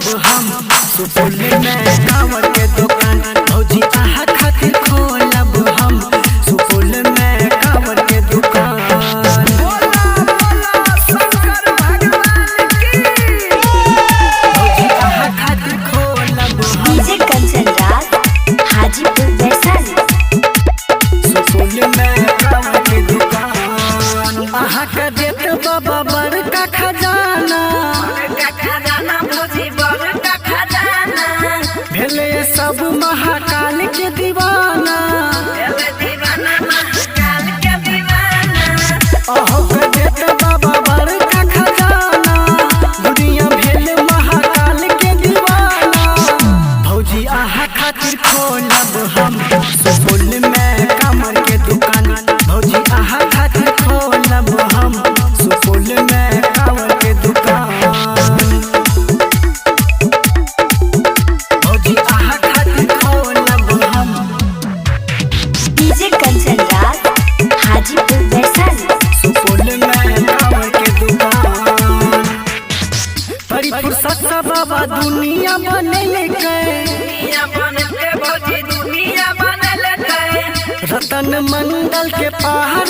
खोलब हम सुपौल में कांवर के दुकान। भौजी अहाँ खातिर खोलब हम सुपौल में कांवर के दुकान। बोला बोला शंकर भगवान की। भौजी अहाँ खातिर खोलब हम डीजे कंचन राज, हाजीपुर, वैशाली। सुपौल में कांवर के दुकान। अहाँ के देत बाबा बड़का खजाना, बड़का खजाना भौजी बड़का खजाना। भेले सब महाकाल के दीवाना। भेले दीवाना महाकाल के दीवाना। अहो के देत बाबा बड़का खजाना, दुनिया भेल महाकाल के दीवाना। भौजी अहाँ खातिर खोलब हम सुपौल में कमर के दुकान। भौजी अहाँ खातिर खोलब हम सुपौल में कमर के दुकान। भौजी अहाँ खातिर खोलब हम डीजे कंचन राज, हाजीपुर, वैशाली। सुपौल में कांवर के दुकान। बड़ी फुर्सत से बाबा दुनिया बनेलकै, दुनिया बनल भौजी दुनिया बनल। रतन मंडल के पहाड़।